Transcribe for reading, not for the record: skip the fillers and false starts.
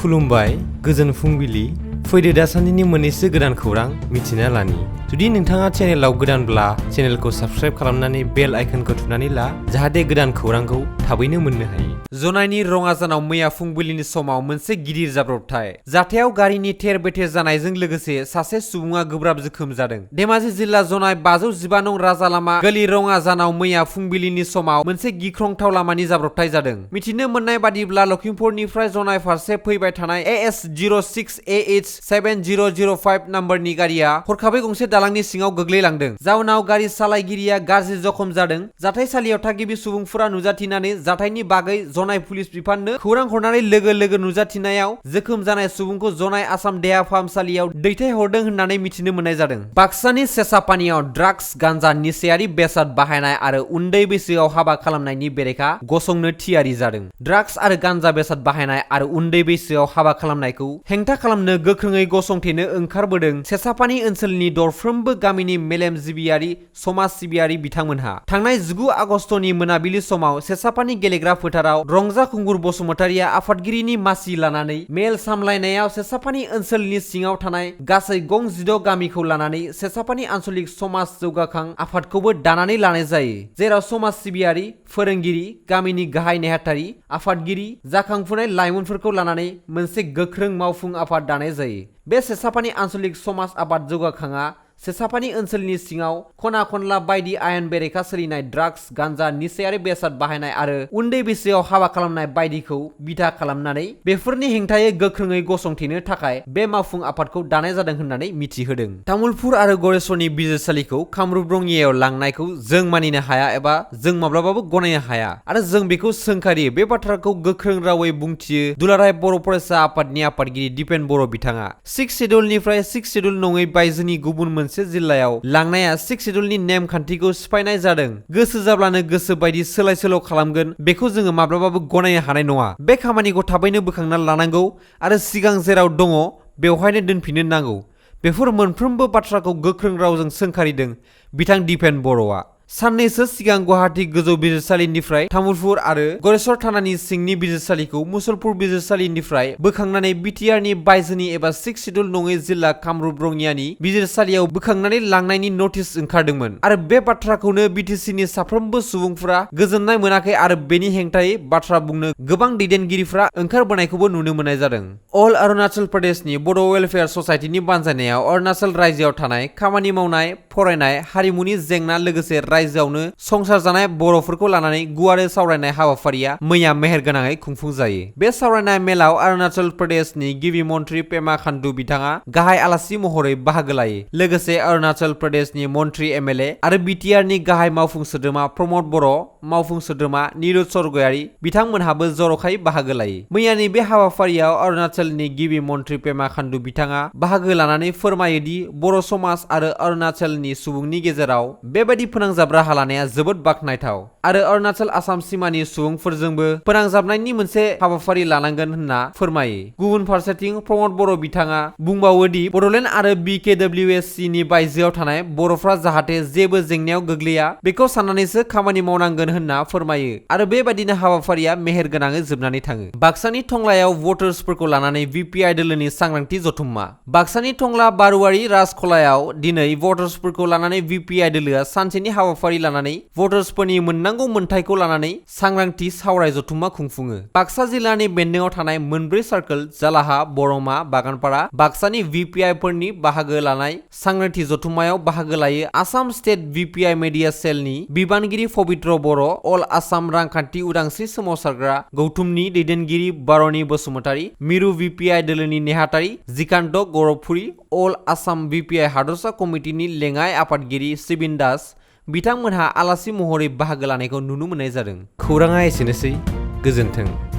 खुलुमबाय गोजोन फुंबिलि फैदो दासान्दिनि मोननैसो गोदान खौरां मिथिना लानि जुदि नोंथाङा चेनेलाव गोदानब्ला चेनेलखौ साबस्क्राइब खालामनानै बेल आइकनखौ थुनानै ला जाहाथे गोदान खौरांखौ थाबैनो मोननो हायो। जनायनि रङाजानाव मैया फुंबिलिनि समाव मोनसे गिदिर जाब्रबथाय जाथायाव गारिनि थेर बेथेर जानायजों लोगोसे सासे सुबुङा गोब्राब जोखोम जादों। धेमाजि जिल्ला जनाय 515 नं राजा लामा गलि रङाजानाव मैया फुंबिलिनि समाव मोनसे गिख्रंथाव लामानि जाब्रबथाय जादों। मिथिनो मोननाय बादिब्ला लखिमपुरनिफ्राय जनाय फारसे फैबाय थानाय AS06AH7005 नम्बरनि गारिया हरखाबै गंसे दालांनि सिङाव गोग्लैलांदों। जाउनाव गारि सालायगिरिया गाज्रि जखम जादों। जाथायसालियाव थागिबि सुबुंफोरा नुजाथिनानै जाथायनि बागै जनाय पुलिस बिफाननो खौरां हरनानै लोगो नुजाथिनायाव जोखोम जानाय सुबुंखौ जनाय आसाम देहा फाहामसालियाव दैथायहरदों होननानै मिथिनो मोननाय जादों। बाक्सानि सेसापानियाव ड्राग्स गान्जा निसायारि बेसाद बाहायनाय आरो उन्दै बैसोआव हाबा खालामनायनि बेरेखा गसंनो थियारि जादों। ड्राग्स आरो गान्जा बेसाद बाहायनाय आरो उन्दै बैसोआव हाबा खालामनायखौ हेंथा खालामनो गोख्रोङै गसंथेनो ओंखारबोदों सेसापानि ओनसोलनि दरफ्रोमबो गामिनि मेलेमजिबियारि समाज सिबियारि बिथांमोनहा। थांनाय 19 आगस्तनि मोनाबिलि समाव सेसापानि गेलेग्रा फोथाराव रंजा खुंगुर बसुमतारिया आफादगिरिनि मासि लानानै मेल सामलायनायाव सेसापानि ओनसोलनि सिङाव थानाय गासै गं 16 गामिखौ लानानै सेसापानि आन्चलिक समाज जौगाखां आफादखौबो दानानै लानाय जायो, जेराव समाज सिबियारि, फोरोंगिरि, गामिनि गाहाय नेहाथारि, आफादगिरि, जाखांफुनाय लाइमोनफोरखौ लानानै मोनसे गोख्रों मावफुं आफाद दानाय जायो। बे सेसापानि आन्चलिक समाज आफाद जौगाखांआ सेसापानि ओनसोलनि सिङाव खना खनला बायदि आयेन बेरेखा सोलिनाय ड्राग्स गान्जा निसायारि बेसाद बाहायनाय आरो उन्दै बैसोआव हाबा खालामनाय बायदिखौ बिथा खालामनानै बेफोरनि हेंथायै गोख्रोङै गसंथेनो थाखाय बे मावफुं आफादखौ दानाय जादों होननानै मिथिहोदों। तामुलपुर आरो गरेस्वरनि बिजिरसालिखौ कामरुप रङियायाव लांनायखौ जों मानिनो हाया एबा जों माब्लाबाबो गनायनो हाया आरो जों बेखौ सोंखारियो। बे बाथ्राखौ गोख्रों रावै बुंथियो दुलाराय बर' फरायसा आफादनि आफादगिरि दिपेन बर' बिथाङा। 6 शेड्युलनिफ्राय 6 शेड्युल नङै बायजोनि गुबुन मोनसे जिल्लायाव लांनाया 6 शेड्युलनि नेम खान्थिखौ सिफायनाय जादों। गोसो जाब्लानो गोसो बायदि सोलाय सोल' खालामगोन बेखौ जोङो माब्लाबाबो गनायनो हानाय नङा। बे खामानिखौ थाबैनो बोखांना लानांगौ आरो सिगां जेराव दङ बेवहायनो दोनफिननो नांगौ। बेफोर मोनफ्रोमबो बाथ्राखौ गोख्रों रावजों सोंखारिदों बिथां दिपेन बर'आ। साननैसो सिगां गुवाहाटी गोजौ बिजिरसालिनिफ्राय तामुलपुर आरो गरेस्वर थानानि सिंनि बिजिरसालिखौ मुसलपुर बिजिरसालिनिफ्राय बोखांनानै बिटिआरनि बायजोनि एबा 6 शेड्युल नङै जिल्ला कामरुप रङियानि बिजिरसालियाव बोखांनानै लांनायनि नटिस ओंखारदोंमोन आरो बे बाथ्राखौनो बिटिसिनि साफ्रोमबो सुबुंफोरा गोजोननाय मोनाखै आरो बेनि हेंथायै बाथ्रा बुंनो गोबां दैदेनगिरिफ्रा ओंखारबोनायखौबो नुनो मोननाय जादों। अल अरुणाचल प्रदेशनि बड' वेलफेयार ससाइटिनि बानजायनायाव अरुणाचल रायजोआव थानाय खामानि मावनाय, फरायनाय, हारिमुनि जेंना लोगोसे रायजोआवनो संसार जानाय बर'फोरखौ लानानै गुवारै सावरायनाय हाबाफारिया मैया मेहेरगोनाङै खुंफुंजायो। बे सावरायनाय मेलाव अरुणाचल प्रदेशनि गिबि मन्त्रि पेमा खान्डु बिथाङा गाहाय आलासि महरै बाहागो लायो। लोगोसे अरुणाचल प्रदेशनि मन्त्रि एमएलए आरो बिटिआरनि गाहाय मावफुं सोद्रोमा प्रमद बर', मावफुं सोद्रोमा निरुत सरगयारि बिथांमोनहाबो जर'खायै बाहागो लायो। मैयानि बे हाबाफारियाव अरुणाचलनि गिबि मन्त्रि पेमा खान्डु बिथाङा बाहागो लानानै फोरमायोदि बर' समाज आरो अरुणाचलनि सुबुंनि गेजेराव बेबायदि फोनांजाब राहा लानाया जोबोद बाखनायथाव आरो अरुणाचल आसाम सिमानि सुबुंफोरजोंबो फोनांजाबनायनि मोनसे हाबाफारि लानांगोन होनना फोरमायो। गुबुन फारसेथिं प्रमद बर' बिथाङा बुंबावोदि बड'लेण्ड आरो BKWSC नि बायजोआव थानाय बर'फ्रा जाहाथे जेबो जेंनायाव गोग्लैया बेखौ साननानैसो खामानि मावनांगोन होनना फोरमायो आरो बेबायदिनो हाबाफारिया मेहेरगोनाङै जोबनानै थाङो। बाक्सानि टंलायाव भटार्सफोरखौ लानानै VPI दोलोनि सांग्रांथि जथुम्मा। बाक्सानि टंला बारुवारि राजखलायाव दिनै भटार्सफोरखौ लानानै VPI दोलोआ सानसेनि हाबाफारि लानानै भटार्सफोरनि मोननांगौ मोनथायखौ लानानै सांग्रांथि सावराय जथुम्मा खुंफुङो। बाक्सा जिल्लानि बेन्दोङाव थानाय मोनब्रै सार्कोल जालाहा, बरमा, बागानपारा, बाक्सानि VPI फोरनि बाहागो लानाय सांग्रांथि जथुम्मायाव बाहागो लायो आसाम स्टेट VPI मेडिया सेलनि बिबानगिरि पबित्र बर', अल आसाम रांखान्थि उदांस्रि सोमावसारग्रा गौथुमनि दैदेनगिरि बार'नि बसुमतारी, मिरु VPI दोलोनि नेहाथारि जिकान्त गरबफुरि, अल आसाम VPI हादरसा कमिटिनि लेङाइ आफादगिरि सिबिन दास बिथांमोनहा आलासि महरै बाहागो लानायखौ नुनो मोननाय जादों। खौराङा एसेनोसै, गोजोन्थों।